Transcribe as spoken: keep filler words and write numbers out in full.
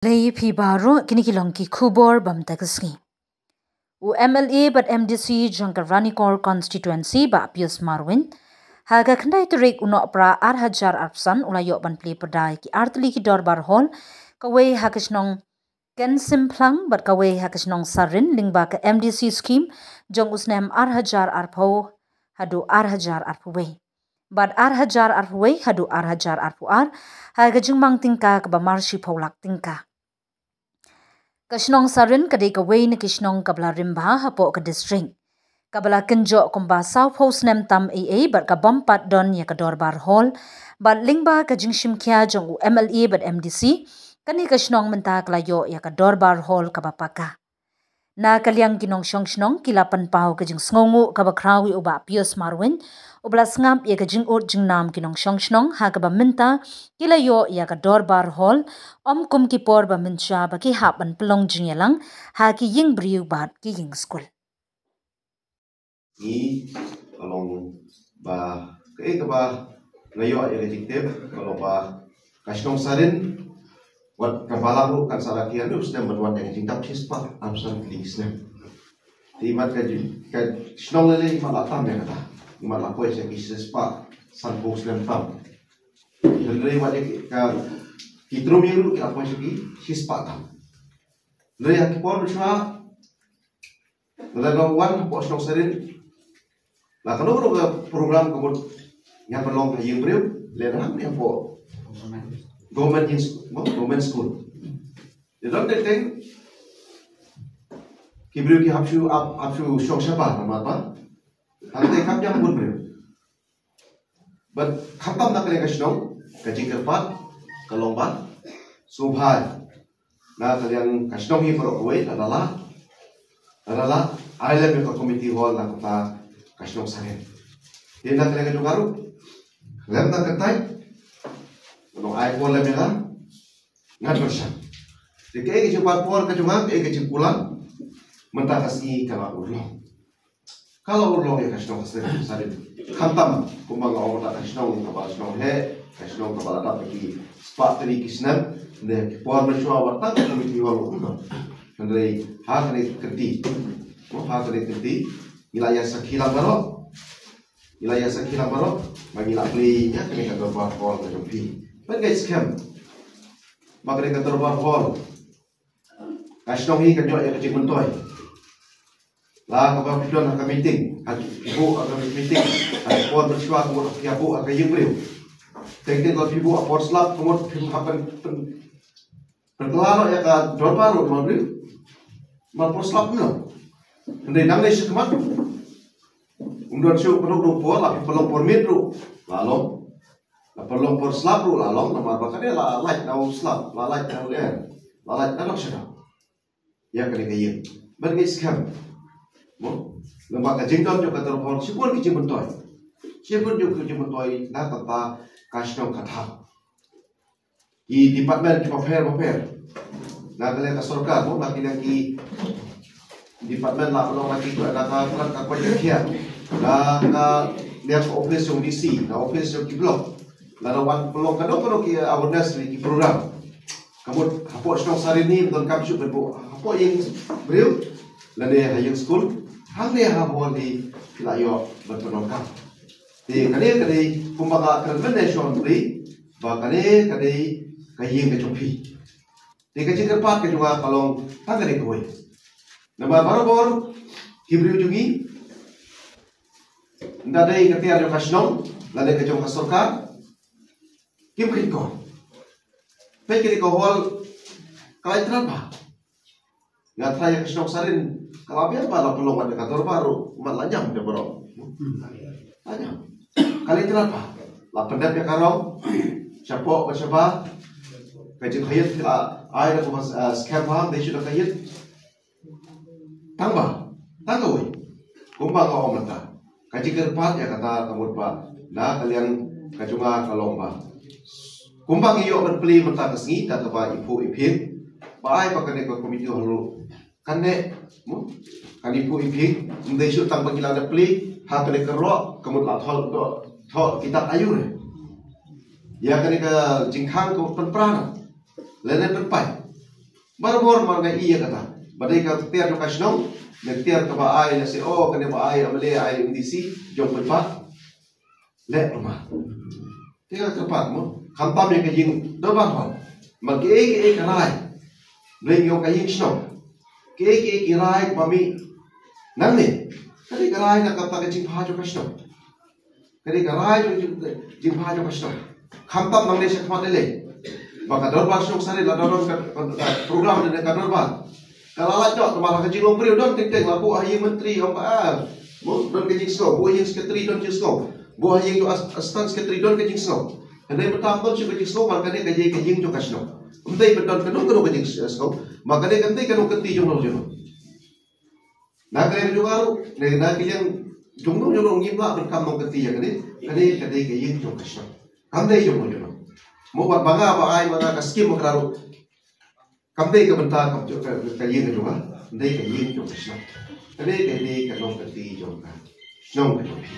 Lei phi baroh, kine ki long ki khubor ba mynta ka sngi. U M L A bad M D C jong ka Ranikor Constituency, Bah Pius Marwin, ha ka khyndai tarik u Nohprah ar hajar arphew san u la ïoh ban plie pyrda ïa ki artylli ki dorbar hall, kawei ha ka shnong Kensimphlang bad kawei ha ka shnong Sarin, lyngba ka M D C scheme jong u snem ar hajar arphew haduh ar hajar arphew wei bad ar hajar arphew wei haduh ar hajar arphew ar, ha ka jingmang tyngka kaba mar shiphew lak tyngka. Ka shnong Sarin ka dei kawei na ki shnong kaba la rim bha hapoh ka district, kaba la kynjoh kumba sawphew snem tam ei ei bad ka bym pat don ïa ka dorbar hall. Bad lyngba ka jingshim khia jong u M L A bad M D C, kane ka shnong mynta ka la ïoh ïa ka dorbar hall kaba paka. Na ka liang ki nongshong shnong ki la pynpaw ka jingsngewnguh kaba khraw ïa u Bah Pius Marwin, uba la sngap ïa ka jingud jingnam ki nongshong shnong, ha kaba mynta ki la ïoh ïa ka dorbar hall, ym kum ki por ba mynshuwa ba ki hap ban pynlong jingïalang ha ki ïing briew bad ki ïing skul. Ngi ka long ba kaei kaba nga ïoh ïa ka jingtip ka long ba ka shnong Sarin, wat ka balang ruh kan sa la khia hynriew snem ban wan ïa ka jingdap shispah arphew san tylli ki snem. Te imat ka jing, ka shnong lei lei imat la tam ïa kata, imat la poi sha ki shispah sanphew snem tam. Hynrei wat ïa ki, ka, ki trum ïing ruh ki la poi sha ki shispah tam. Hynrei ha ki por mynshuwa, lada nga wan hapoh shnong Sarin, la kano kano ka program ka mut ngi hap ban long ha ïing briew, lehse hangne hapoh government ïing sch-, mo, government school. Te don teng teng ki briew ki hap shu, hap, hap shu shong shabar namar ba hangta kam jam bun briew. Bad khamtam na ka liang ka shnong, ka jingkyrpad ka long ba sngewbha na ka liang ka shnong hi baroh kawei, lada lah, lada lah, ai lem ïa ka community hall na kata ka shnong Sarin. Te na ka liang ka jong nga ruh, lem na ka tai, ngan ai por lem ïa nga, ngan pyrshang. Te kaei ka jingpynpaw ka jong nga, kaei ka jingkular, mynta ka sngi ka la urlong. Ka la urlong ïa ka shnong Sarin. Khamtam kumba nga ong, ka shnong kaba shnong heh, ka shnong kaba la dap ïa ki spah tylli ki snem, ne ki por mynshuwa wat tang ka community hall ruh kumno. Hynrei ha kane ka kynti, ha kane ka kynti, ngi la ïa sakhi lang baroh. Ngi la ïa sakhi lang baroh ba ngi la plie ïa kane ka dorbar hall ka jong phi. Ban ngeit skhem ba kane ka dorbar hall, ka shnong hi kan ïoh ïa ka jingmyntoi. La kaba phi don ha ka meeting, ha phi buh ha ka meeting, ha ka por mynshuwa ka mut phi buh ha ka ïing briew. Teng teng ka phi buh ha por slap ka mut phi hap ban pyn, pynkylla noh ïa ka dorbar ruh namar briew. Namar por slap noh. Hynrei nangne shakhmat, um don shuh pyndonkam por, la phi pynlong por miet ruh la long. La pynlong por slap ruh la long, namar ba kane la lait na u slap, la lait na u lyer, la lait na nongshakap ïa kane ka ïing. Ban ngeit skhem, mo, namar ka jingdon jong ka dorbar hall, shibun ki jingmyntoi, shibun ki jingmyntoi na ka bynta ka shnong ka thaw. Ki department kiba pher ba pher na ka liang ka sorkar, mo, na ka liang ki department, la pynlong na ki, na ka, na ka kwai ka khiah, na ka liang ka office jong D C, na office jong ki block, la da wan pynlong kano kano ki awareness ne ki program. Ka mut hapoh shnong Sarin hi ym donkam shuh ban buh hapoh ïing briew lane ha ïing skul, hangne ha hall hi phi la ïoh ban pyndonkam. Te kane ka dei kumba ka kren mynne shwa ri ba kane ka dei ka ïing ka jong phi. Te ka jingkyrpad ka jong nga ka long tang kane kawei. Namar barabor ki briew jong ngi, ynda dei ka tiar jong ka shnong lane ka jong ka sorkar, kim kheiñ kor. Peit kane ka hall ka la itynnad bha. Nga tharai ïa ka shnong Sarin ka la biang bha, la pynlong wat ïa ka dorbar ruh, mat la ñiam da baroh. La ñiam. Ka la itynnad bha. La pyndep ïa ka rong shapoh bad shabar. Ka jingkhait ka la ai da kumba, eh, skhem bha, dei shu da khait. Tang ba, tang kawei. Kumba nga ong mynta, ka jingkyrpad ïa kata ka mut ba na ka liang ka jong nga ka long ba kumba ngi ïoh ban plie mynta ka sngi da kaba iphuh iphieng, ba ai ba kane ka community hall ruh kan neh, mo, kan iphuh iphieng. Ym dei shuh tang ba ngi la dep plie ha kane ka rok ka mut la thoh, thoh kitab aiu re. Ïa kane ka jingkhang ka pynpra na lane pynpait. Barabor ma nga ïa kata. Ba dei ka tiar jong ka shnong, ne tiar kaba ai lehse, oh, kane ba ai M L A, ai M D C jong pynpat. Leh pynpat. Te ka kyrpad mo, khamtam ïa ka ïing dorbar hall. Ma kiei kiei ki rai, leng ïa ka ïing shnong, kiei kiei ki rai ba mih nangne, ka dei ka rai na ka bynta ka jingpha jong ka shnong. Ka dei ka rai jong jing, jingpha jong ka shnong. Khamtam nangne sha khmat lei lei. Ba ka dorbar shnong Sari lada don ka, ka, ka program ne ka dorbar, ka la lait noh, namar ha ka jinglong briew don teng teng, la buh ha ïing myntri, ong ba, ah, mo, don ka jingsngew, buh ha ïing secretary don jingsngew, buh ha ïing jong as-, assistant secretary don ka jingsngew. Hynrei mynta ym don shuh ka jingsngew, ma kane ka dei ka ïing jong ka shnong. Ym dei ban don kano kano ka jingsngew, ma kane kam dei ka nongkynti jong no jong no. Na ka liang jong nga ruh, ne na ka liang jong no jong no, ngim lah ban kam nongkynti ïa kane, kane ka dei ka ïing jong ka shnong. Kam dei jong no jong no. Mo, bad ba nga ba ai ma nga ka skim ma ka ruh, kam dei ka bynta ka, ka, ka ïing ka jong nga, kam dei ka ïing jong ka shnong. Kane ka dei ka nongkynti jong ka shnong ka jong phi.